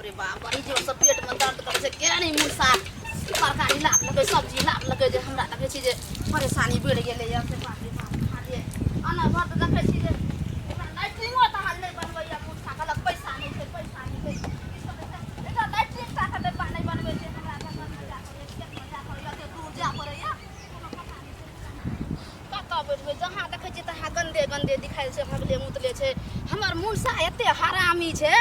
रे बाप, बड़ी जोरसँ पेटमे दर्द करै छै। केहन ई मुसा तरकारी लाबलकै, सब्जी लाबलकै जे हमरा देखै छी जे परेशानी बढ़ि गेलैए से। बाप रे बाप, खाली अना भर तऽ देखै छी जे एकरा लैट्रिनो तहाँ नहि बनबैए मुसा। कहलक पैसा नहि छै, पैसा नहि छै। की सब छै? एकरा लैट्रिन टाके नहि बनबै छै। हमरा जंगलमे जाय पड़ैए, खेतमे जाय पड़ैए, एते दूर जाय पड़ैए, कोनो पता नहि छै। कतऽ बैठबै? जहाँ देखै छियै तहाँ गन्दे गन्दे दिखाइ छै, हगले मुतले छै। हमर मुनसा एते हरामी छै,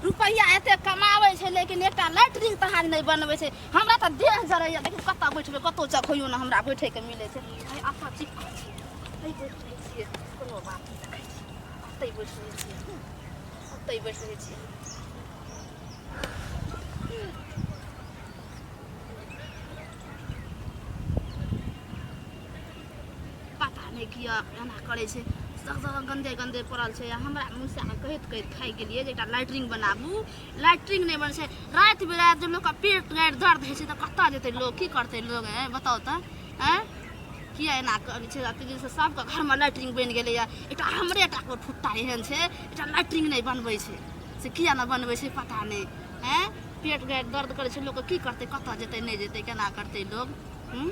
रुपैआ एते कमाबै छै, लेकिन एकटा लैट्रिन तहाँ नहि बनबै छै। हमरा तऽ देह जरैया। देखियौ, कतऽ बैठबै? कतौ चखैयो ने हमरा बैठैके मिलै छै। है एतऽ चिपकल छै, एतै बैठ रहै छियै, कोनो बात नहि। देखै छियै, एतै बैठ रहै छियै, ओतै बैठ रहै छियै। पता नहि किया एना करै छै। सब जगह गन्दे गन्दे पड़ल छै। आ हमरा मुसाके कहैत कहैत थाकि गेलियै जे एकटा लैट्रिन बनाबू, लैट्रिन नहि बनै छै। राति बिराति जे लोकके पेट गाड़ि दर्द होइ छै तऽ कतऽ जेतै लोक? की करतै लोक? आँय बताउ तऽ, आँय किया एना करै छै? एते दिनसँ सबके घरमे लैट्रिन बनि गेलैए, एकटा हमरे टाके फुट्टा एहन छै, एकटा लैट्रिन नहि बनबै छै। से किया नहि बनबै छै पता नहि। आँय पेट गाड़ि दर्द करै छै लोकके, की करतै? कतऽ जेतै, नहि जेतै, केना करतै लोक? हूँ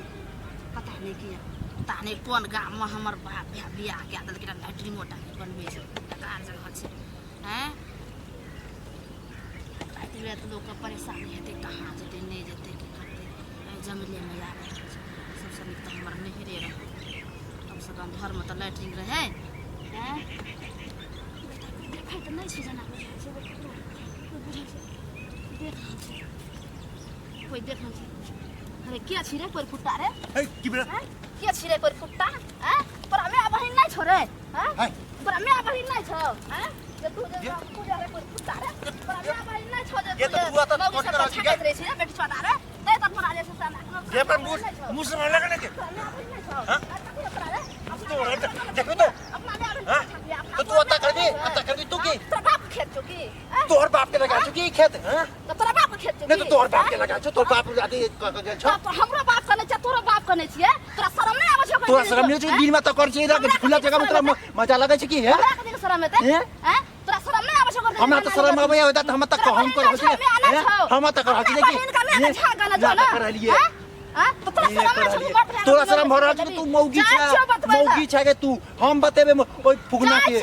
पता नहि किया, पता नहि कोन गाममे हमर बाप भाय बियाह कए देलकै, एकटा लैट्रिनो टा नहि बनबै छै। बेकार जगह छै। आँय राति बिराति लोकके परेशानी हेतै, कहाँ जेतै, नहि जेतै, की करतै? एहि जंगलेमे आबै छै। सबसँ नीक तऽ हमर नैहरे रहै, कमसँ कम घरमे तऽ लैट्रिन रहै। आँय देखै तऽ नहि छै जेना बुझाइ छै, कोइ बुझै छै, देख रहल छै, कोइ देख रहल छै। अरे के छी रे कोइ फुट्टा रे? है की बेरा? हैं? के छी रे कोइ फुट्टा? हैं, तोरा माय बहिन नहि छौ रे? हैं, है तोरा माय बहिन नहि छौ? हैं, जे तू जे ये- तू जे रे कोइ फुट्टा रे, तोरा माय बहिन नहि छौ जे ये तू तऽ बुआ तऽ मौगी कट सबके रहल छी छाँटैत रहै छी रे बेटी छोटा रे? तै तऽ तोरा जे छै से एना ये पर मुँह मुँह से लगा ने के। तोरा माय बहिन नहि छौ? हाँ? कथी तोरा रे? तो देखबी तो। अपना माय बहिन हाँ? छाँटिया, अपना तो तू अत्ता करबी, अत्ता करबी तू की? तोरा बाप के खेत छौ की? हैं? तोहर बाप के लगा छौ की ई खेत? हाँ? तऽ तोरा बाप के खेत छौ नहीं तो की? तोहर बाप के लगा छौ, तोहर बाप आदि क के गेल छौ। तऽ हमरो बाप कने छै, तोरो बाप कने छियै। तोरा शरम नहि आबै छौ? तोरा शरम नहीं छौ? दिन में तो कर छी हमरा खुला जगह में तोरा मजा लगै छै की? हैं? हमरा कथी के शरम हेतै? हैं? हैं, तोरा शरम नहि आबै छौ? हमरा तऽ शरम आबै होता तऽ हम तऽ हम कर रहल छी, हम तऽ कर रहल छी कि बहिन का मैं अच्छा गाना जो ना कर रहलियै। हैं, तो तोरा शरम नहि छौ? तोरा शरम भऽ रहल छौ? तू मौगी छै, मौगी छै के तू। हम बतेबे ओइ फुगना के,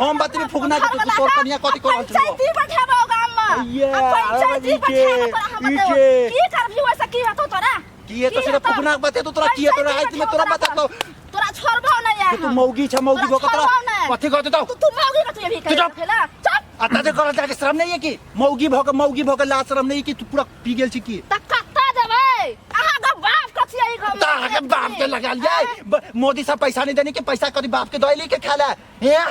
हम बतेबे फुगना के। तू तोर कनिया कथी कर रहल छौ? पंचायती बैठेबो गाम में। ये, आ पंचायती अरे बैठेबो तोरा हम ई बतेबो। के? की करबी ओइसे? की हेतौ तोरा? की हेतौ से फुगना के बते तोरा की हेतौ? राति में तोरा बता तो तोरा छोड़बो नहीं है। तू मौगी छै, मौगी भऽ के तोरा कथी कहते तो? तू तू मौगी कथी अभी तू चुप। खेला चुप। आ ताजे करल जाके शरम नहीं है कि मौगी भऽ के, मौगी भऽ के लाज शरम नहीं है कि तू पूरा पी गेल छी की? त कत्ता जेबै? अहाँ के बाप कथी है ई गाँव में? तऽ अहाँके बाप के लगा लियै। मोदी साहब पैसा नहीं देने के पैसा कथी बाप के दऽ के खा ले? हैं?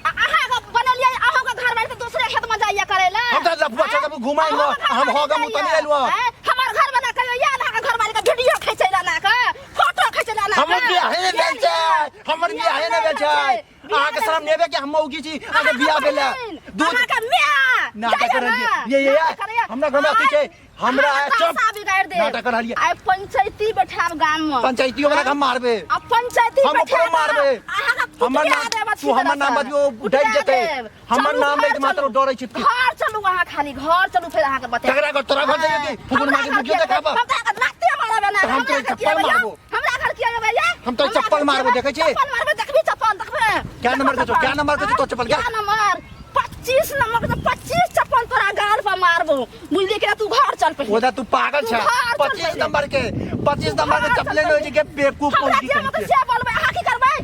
आ अहाँ के बनेलियै, अहाँ के घर में तऽ दूसरे खेत में जाइए करे ला। हम तऽ लफुआ छै तब घुमाइ अहाँ के घर हम वाली हो गम उतनी जाइए। एलु। हैं? हमर घर वाला कहियो या अहाँ के घर वाली के वीडियो खींचै ला ना के फोटो खींचै ला ना? हमर बियाहे नहि भेल छै, हमर बियाहे नहि भेल छै। अहाँके शरम नहि हेबे कि हम मौगी छी, अहाँके बियाह भेल है? दूध अहाँ के माय नाटक कर रहलियै ये ये हमरा घर में अथी छै, हमरा चुप नाटक कर रहलियै। आइ पंचायती बैठाब गाम में। पंचायतियो वाला के हम मारबे। आ पंचायती हम ओकरो बैठाब, मारबे। अहाँ के हमर कुटिया नाम देब अच्छी तू हमर तरह नाम से। बजियो कुटिया डर जेतै। देब। हमर चलू नाम घर लैके मात्र चलू। डरै छै। घर चलू, अहाँ खाली घर चलू, फेर अहाँके बतायब। तकरा घर तोरा घर जाइए कि फुगुन हमरा माके घर वीडियो किया देखाबऽ? हम तऽ अहाँके लाते मारब एना। तऽ हम हमरा तोरा घर चप्पल किया एबै? मारबो। हमरा घर किया एबै ये? हम तोरा हमरा चप्पल घर मारबो, किया देखै छी? चप्पल मारबै, देखबी चप्पल देखबै। क्या नंबर के छौ? क्या नंबर के छौ तोर चप्पल? क्या? क्या नंबर? 25 नंबर के 25 चप्पल तोरा गाल पर मारबो, बुझली कि? तू घर चल पहिले। ओदा तू पागल तू छ। घर चल 25 पहिले। नंबर के, 25 नंबर के घर चल चप्पले नहि होइ छै के बेवकूफ हमरा मौगी जे मत कहीं के। से बोलबै। अहाँ की करबै,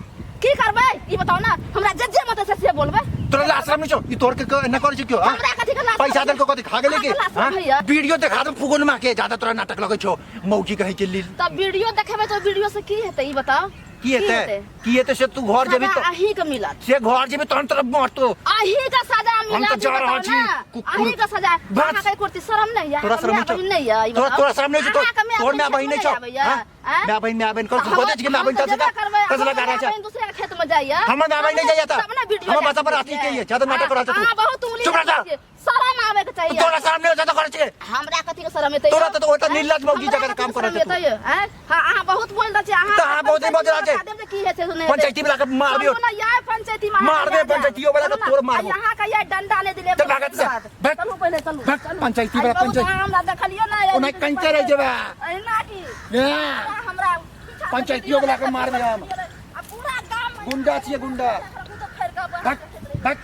की करबै ई बताउ ना हमरा। जे जे मत से से बोलबै। तोरा लाज शरम नहीं छौ? ई तोर के एना करै छै क्यों? हाँ? हमरा कथी के लाज पैसा शरम? देलको कथी खा गेलै की? अहाँके लाज शरम हाँ? होइया? वीडियो देखा दे फुगुन माँ के, ज्यादा तोरा नाटक लगै छौ मौगी कहै के लेल। तब वीडियो देखेबै तऽ वीडियो से की हेतै ई बताउ? की हेतै, की हेतै से तू घर जेबी सजा तऽ अहीं के मिलत। से घर जेबी तहन तोरा मरतो। अहीं के सजा हम मिलत। तऽ जा ई रहल बताउ छी, ना। कुकुर। अहीं के सजा। बस। अहाँ के कुर्ती शरम नहीं है? तोरा शरम नहीं छौ? नहीं है ई तोरा बताउ? तोरा शरम नहीं छौ? अहाँके माय तोर माय बहिन नहीं छौ? आबैया? हाँ? आँय? माय बहिन, माय बहिन कर तऽ बोलै छी कि माय हम बहिन तऽ चल जेबे करबै, कसला हमर गाना माय छै। बहिन दूसरे के खेत में जाइया। हमर माय बहिन नहीं जाइया तऽ। तब ने वीडियो हमर बच्चा पर देखै अथी के छियै। ये, ज्यादा नाटक करै छै तू। अहाँ बहुत उंगली चुप रह जा। देखै छियै। शरम आबै। आबे के चाहिए। तोरा शरम नहि होइ छौ तऽ करै छियै। हमरा कथी के शरम एतै? तोरा तऽ ओतऽ निर्लज मौगी हमरा जकाँ कथी काम के करै शरम छै तू। एतै? आँय? हाँ, अहाँ बहुत बोल रहल छी अहाँ। तऽ अहाँ बहुत बोल रहल छी। बता देब जे की हेतै से नहि हेतै। पंचायती वाला के मारबियौ। चलू ने यार, पंचायती में अहाँ मारबे के लए जायब। पंचायतियो वाला के, चलू ने, तोर मारबो। आ यहाँ के यार डंडा नहि दिले। चल भागत से। भाग। चलू पहिले, चलू। भाग, चलू। पंचायती आइ वाला, बहुत पंचायती। अहाँ हमरा देखलियो ने। ओना कंचे रहि जेबै। एना की ए, हमरा पीछा से पंचायतियो वाला के मारबै हम। आ पूरा गाम में गुंडा छियै, गुंडा। भाग, भाग।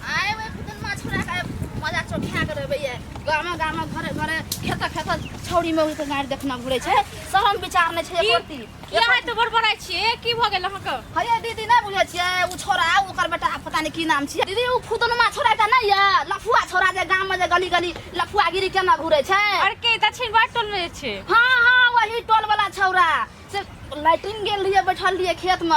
आए ओहि फुदनमा छोड़ा के मजा चोखा के रहबै ये। गामे गामे, घरे घरे, खेत खेत छौड़ी में के गाड़ी देखना घुरै छै। शरम विचार नहि छै एको रत्ती। की अहाँ तऽ बड़बड़ाइ छियै? की भऽ गेल अहाँके? हे दीदी, नहि बुझै छियै, ओ छोड़ा, ओकर बेटा, पता नहि की नाम छियै दीदी, ओ फुदनमा छोड़ा के नहि ये, लफुआ छोड़ा जे गाम में जे गली गली लफुआगिरी केना घुरै छै। अरे के दक्षिण बाट टोल में जे छै? हाँ हाँ, वही टोल वाला छौड़ा से लैट्रिन गेल रहियै, बैठल रहियै खेत में,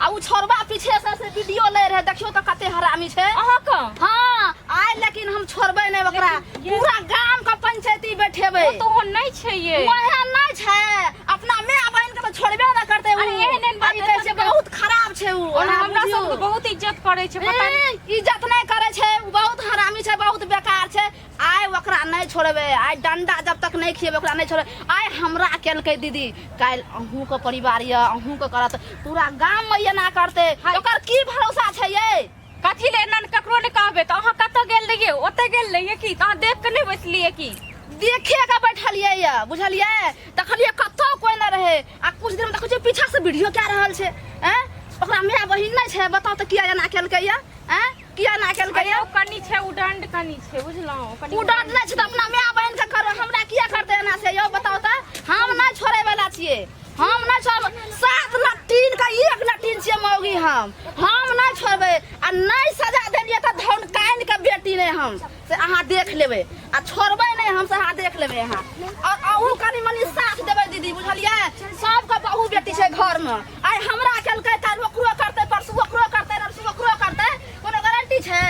आ उ छोड़बा पीछे से वीडियो ले रहे। देखियो तऽ कते हरामी छै। अहाँके? हाँ, आइ लेकिन हम छोड़बै नहि ओकरा। पूरा गाम के पंचायती बैठेबै। ओ तऽ ओहन नहि छै ये। ओहन नहि छै, अपना माय बहिन के तऽ छोड़बे नहि करतै उ। अरे एहन एहन बात आ ई कहै छै, बहुत खराब छै उ। ओना अहाँ हमरा बुझियौ। सबके बहुत इज्जत करै छै, पता नहि। ए, इज्जत नहि करै छै उ, बहुत हरामी छै, बहुत बेकार छै। आइ ओकरा नहि छोड़बै, आइ डंडा जब तक नहि खिएबै ओकरा नहि छोड़बै। आइ हमरा केलकै दीदी, काल्हि अहूँके परिवार यऽ, अहूँके करत। पूरा गाममे एना करतै, ओकर की भरोसा छै यै? कथी ले एना ककरो नहि कहबै। तऽ अहाँ कतऽ गेल रहियै? ओतऽ गेल रहियै की? तऽ अहाँ देख कऽ नहि बैसलियै की? देखे के बैठलियै यऽ, बुझलियै? देखलियै कतौ कोइ नहि रहै, आ कुछ देरमे देखै छियै पीछा से वीडियो कए रहल छै। आँय, ओकरा माय बहिन नहि छै? बताउ तऽ, किया एना केलकै यऽ? आँय, किया एना केलकै अरे यऽ? ओ कनि छै, उदंड कनि छै, बुझलहुँ? कनि ओ डर नहि छै तऽ अपना माय बहिन के करो, हमरा किया करतै एना से यौ? बताउ तऽ। हम नहि छोड़ै वाला छियै, हम नहि छोड़बै। सात लट्टीन के एक लट्टीन छियै मौगी हम। हम नहि छोड़बै, आ नहि सजा देलियै तऽ धन कानि के बेटी नहि हम, से अहाँ देख लेबै। आ छोड़बै नहि हम, से अहाँ देख लेबै अहाँ। और अहूँ कनि मनि साथ देबै दीदी, बुझलियै? सबके बहु बेटी छै घरमे। आइ हमरा केलकै, काल्हि ओकरो करतै, परसू ओकरो करतै, नरसू ओकरो करतै, कोनो गारंटी छै?